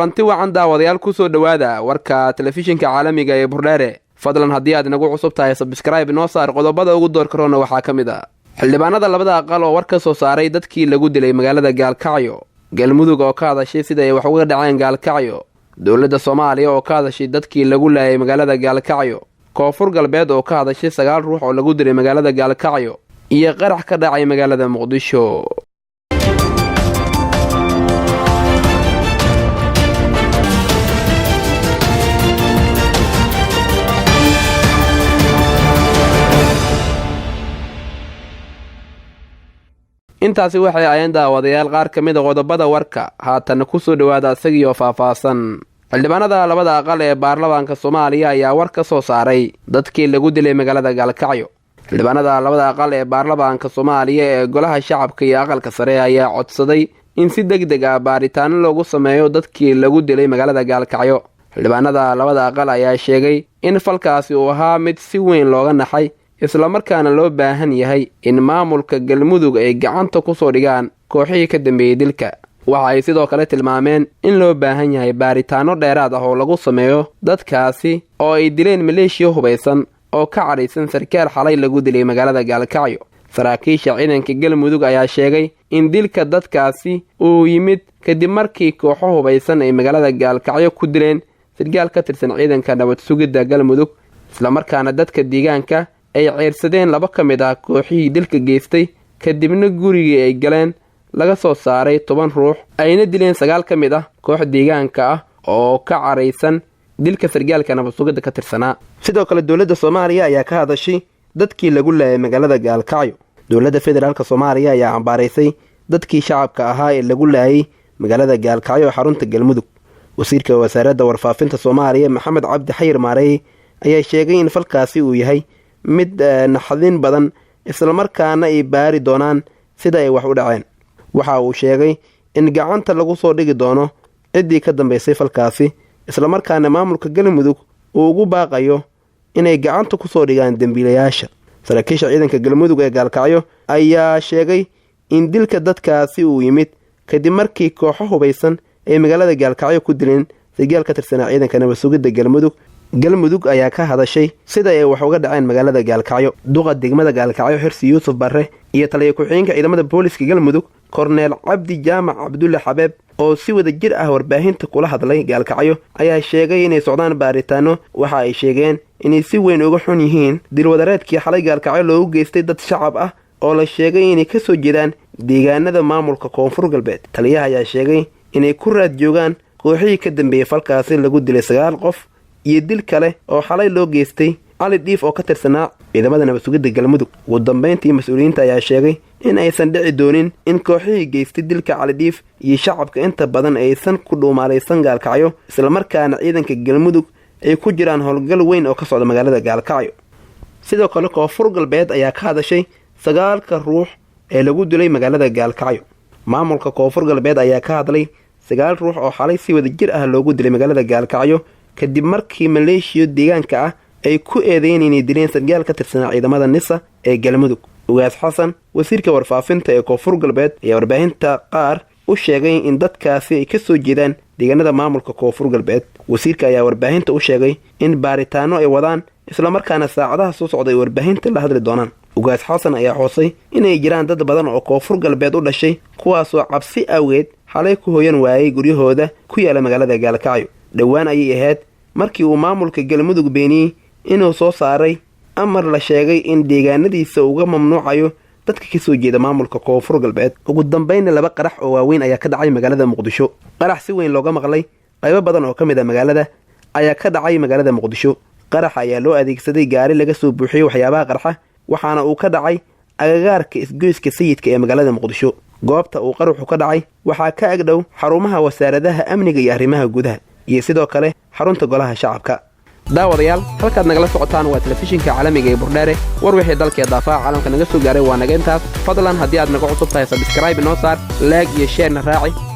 Kulanti wacan daawadayaal, kusoo dhowaada warka telefishinka caalamiga ee Burdheere. Fadlan haddii aad inagu cusub tahay, subscribe inoo saar. Qodobada ugu door karoona waxaa ka mid ah: xildhibaanada labada aqal oo war ka soo saaray dadkii lagu dilay magaalada Gaalkacyo, Galmudug oo ka hadashay sida ay wax uga dhaceen Gaalkacyo, dowladda Soomaaliya oo ka hadashay dadkii lagu laayay magaalada Gaalkacyo, Koonfur Galbeed oo ka hadashay 9 ruux oo lagu dilay magaalada Gaalkacyo, iyo qarax ka dhacay magaalada Muqdisho. Intaasi waxay ayeen daawadayaal qaar ka mid a qodobada warka. Haatana kusoo dhowaada isagiioo faahfaahsan. Xildhibaanada labada aqal ee baarlamaanka Soomaaliya ayaa war ka soo saaray dadkii lagu dilay magaalada Gaalkacyo. Xildhibaanada labada aqal ee baarlamaanka Soomaaliya ee golaha shacabka iyo aqalka sare ayaa codsaday in si deg deg ah baaritaano loogu sameeyo dadkii lagu dilay magaalada Gaalkacyo. Xildhibaanada labada aqal ayaa sheegay in falkaasi uu ahaa mid si weyn looga naxay, islamarkaana loo baahan yahay in maamulka Galmudug ay gacanta ku soo dhigaan kooxihii ka dambeeyey dilka. Waxa ay sidoo kale tilmaameen in loo baahan yahay baaritaano dheeraad ah oo lagu sameeyo dadkaasi oo ay dileen maleeshiya hubaysan oo ka cadhaysan sarkaal xalay lagu dilay magaalada Gaalkacyo. Saraakiisha ciidanka Galmudug ayaa sheegay in dilka dadkaasi uu yimid kadib markii kooxo hubaysan ay magaalada Gaalkacyo ku dileen sarkaal ka tirsan ciidanka nabad sugidda Galmudug, islamarkaana dadka deegaanka ay ceyrsadeen laba ka mid ah kooxihii dilka geystay, kadibna gurigii ay galeen laga soo saaray 10 ruux, ayna dileen 9 ka mid ah koox deegaanka ah oo ka caraysan dilka sargaalka nabad sugidda ka tirsanaa. Sidoo kale dowladda Soomaaliya ayaa ka hadashay dadkii lagu laayay magaalada Gaalkacyo. Dowladda Federaalk Soomaaliya ayaa cambaaraysay dadkii shacabka ahaa ee lagu laayay magaalada Gaalkacyo ee xarunta Galmudug. Wasiirka wasaaradda warfaafinta Soomaaliya Maxamed Cabdi Xayir Maareey ayaa sheegay in falkaasi uu yahay mid naxdin badan, islamarkaana ay baari doonaan sida ay wax u dhaceen. Waxa uu sheegay in gacanta lagu soo dhigi doono ciddii ka dambaysay falkaasi, islamarkaana maamulka Galmudug uu ugu baaqayo inay gacanta ku soo dhigaan dembiilayaasha. Saraakiisha ciidanka Galmudug ee Gaalkacyo ayaa sheegay in dilka dadkaasi uu yimid kadib markii kooxo hubaysan ay magaalada Gaalkacyo ku dileen sargaal ka tirsanaa ciidanka nabad sugidda Galmudug. Galmudug ayaa ka hadashay sida ay wax uga dhaceen magaalada Gaalkacyo. Duqa degmada Gaalkacyo Xirsi Yuusuf Barre iyo taliya ku-xigeenka ciidamada booliska Galmudug Korneel Cabdi Jaamac Cabdulle Xabeeb oo si wada jir ah warbaahinta kula hadlay Gaalkacyo ayaa sheegay inay socdaan baaritaano. Waxa ay sheegeen inay si weyn uga xun yihiin dilwadareedkii xalay Gaalkacyo loogu geystay dad shacab ah oo la sheegay inay ka soo jeedaan deegaanada maamulka Koonfur Galbeed. Taliyaha ayaa sheegay inay ku raad joogaan kooxihii ka dambeeyey falkaasi lagu dilay 9 qof iyo dil kale oo xalay loo geystay Cali Dhiif oo ka tirsanaa ciidamada nabad sugidda Galmudug. Ugu dambayntii mas-uuliyiinta ayaa sheegay in aysan dhici doonin in kooxihii geystay dilka Cali Dhiif iyo shacabka inta badan aysan ku dhuumaalaysan Gaalkacyo, islamarkaana ciidanka Galmudug ay ku jiraan howlgal weyn oo ka socda magaalada Gaalkacyo. Sidoo kale Koonfur Galbeed ayaa ka hadashay 9-ka ruux ee lagu dilay magaalada Gaalkacyo. Maamulka Koonfur Galbeed ayaa ka hadlay 9 ruux oo xalay si wada jir ah loogu dilay magaalada Gaalkacyo, kadib markii maleeshiyo deegaanka ah ay ku eedeyn inay dileen sargaal ka tirsanaa ciidamada NISA ee Galmudug. Ugaas Xasan, wasiirka warfaafinta ee Koonfur Galbeed, ayaa warbaahinta qaar u sheegay in dadkaasi ay ka soo jeedaan deegaanada maamulka Koonfur Galbeed. Wasiirka ayaa warbaahinta u sheegay in baaritaano ay wadaan, islamarkaana saacadaha soo socda ay warbaahinta la hadli doonaan. Ugaas Xasan ayaa xoosay inay jiraan dad badan oo Koonfur Galbeed u dhashay, kuwaasoo cabsi awgeed xalay ku hoyan waayay guryahooda ku yaala magaalada Gaalkacyo. Dhowaan ayay ahayd markii uu maamulka Galmudug beeniyey inuu soo saaray amar la sheegay in deegaanadiisa uga mamnuucayo dadka ka soo jeeda maamulka Koonfur Galbeed. Ugu dambaynna laba qarax oo waaweyn ayaa ka dhacay magaalada Muqdisho. Qarax si weyn looga maqlay qaybo badan oo ka mid ah magaalada ayaa ka dhacay magaalada Muqdisho. Qaraxa ayaa loo adeegsaday gaari laga soo buuxiyey waxyaabaha qarxa, waxaana uu ka dhacay agagaarka isgoyska Sayidka ee magaalada Muqdisho. Goobta uu qaraxu ka dhacay waxaa ka agdhow xarumaha wasaaradaha amniga iyo arrimaha gudaha iyo sidoo kale xarunta golaha shacabka. Daawadayaal, halkaad nagala socotaan waa telefishinka caalamiga ee Burdheere. War wixii dalkee daafaha caalamka naga soo gaaray waa naga intaas. Fadlan haddii aad naga cusub tahay, subscribe inoo saar, like iyo share-na raaci.